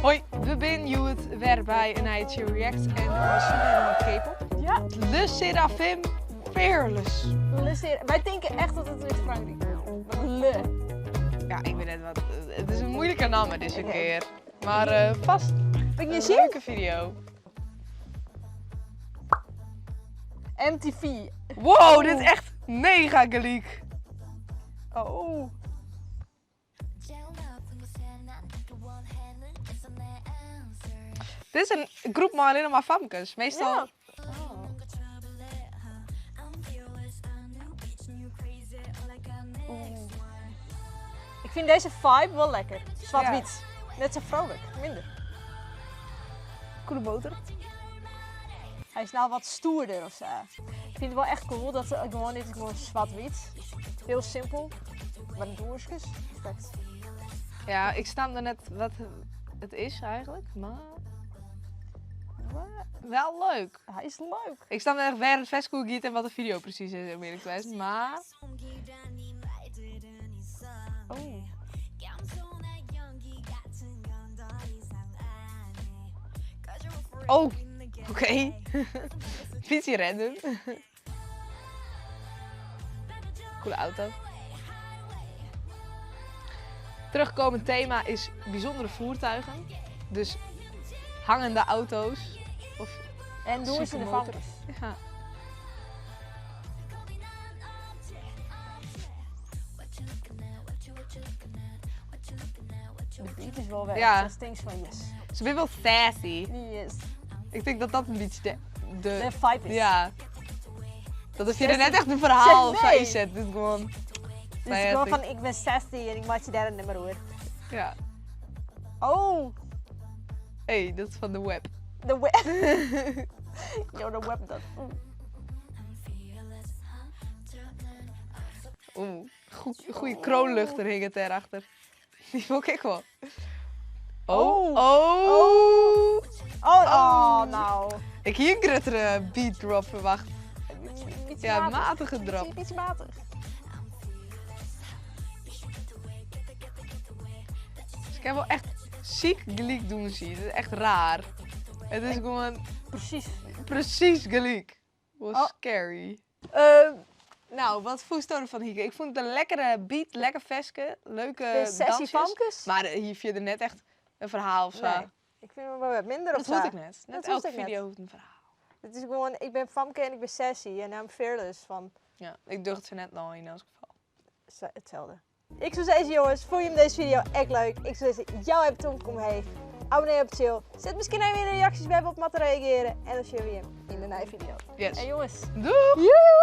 Hoi, we binne hjoed wer by in nije Chill React en we sitte mei K-pop. Ja. Le Sserafim Fearless. Le Ser Wij denken echt dat het uit Frankrijk komt. Le. Ja, ik weet net wat. Het is een moeilijke naam deze keer. Maar vast Ben je een zin? leuke video. MTV. Wow, dit is echt mega gelijk. Oh. Dit is een groep met alleen maar famkes. Meestal. Ja. Ik vind deze vibe wel lekker. Zwart-wit. Net zo vrolijk. Minder. Coole boter. Hij is nou wat stoerder of zo. Ik vind het wel echt cool dat ze gewoon, dit is gewoon zwart-wit. Heel simpel. Maar de doersjes. Perfect. Ja, ik snap net wat het is eigenlijk, maar wel leuk. Hij is leuk. Ik snap echt waar het festkoek giet en wat de video precies is, om eerlijk te zijn, maar... Oh. Oh, oké. Okay. Fietsie random. Coole auto. Terugkomend thema is bijzondere voertuigen. Dus hangende auto's. Of en doen ze de supermotor. famkes. Ja. De beat is wel weg. Ja. Dat stinks van yes. Ze zijn wel sassy. Yes. Ik denk dat dat een beetje de, De vibe is. Ja. Dat is hier net echt een verhaal of zo Nee. is het. Dit is gewoon... Het is gewoon van ik ben sassy en ik maak je daar een nummer hoor. Ja. Oh. Hé, hey, dat is van de web. De web. Yo, de web dat. Oeh, goede kroonluchter hing het erachter. Die vond ik wel. Oh, Oh. oh. Oh, oh, nou. Ik hier een grotere beat drop verwacht. Beetje Ja, matig. matige drop. Beetje matig. Dus ik heb wel echt ziek gelijk doen zien. Het is echt raar. Het is gewoon Precies. precies gelijk. Was Oh. scary. Nou, wat voest er van Hieke? Ik vond het een lekkere beat, lekker veske, leuke De sessie dansjes. famkes. Maar hier vierde net echt een verhaal of zo. Nee, ik vind hem wel wat minder Dat of zo. hoort ik net. Net Dat elke hoort ik net. video hoeft een verhaal. Het is gewoon, ik ben Famke en ik ben sassy en I'm fearless van Ja, ik dacht ze net nou in elk geval. hetzelfde. Ik zou zeggen jongens, vond je hem deze video echt leuk? Ik zou zeggen, jou hebt Tom kom heen. Abonneer op chill. Zet misschien even in de reacties bij op te reageren. En dan zien we je in de nieuwe video. Yes. En jongens, Doeg! Joe!